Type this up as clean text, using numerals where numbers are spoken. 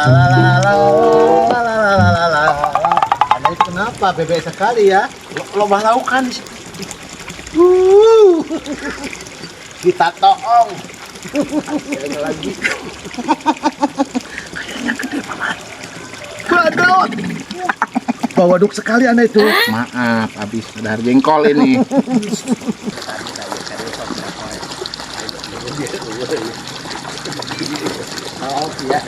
la la la la la la la la. Anda itu kenapa bebek sekali ya? Loba laukan di situ. Kita toong. Lagi. Kayaknya gede banget. Badut. Bawa duk sekali Anda itu. Maaf, habis dahar jengkol ini. Oh iya.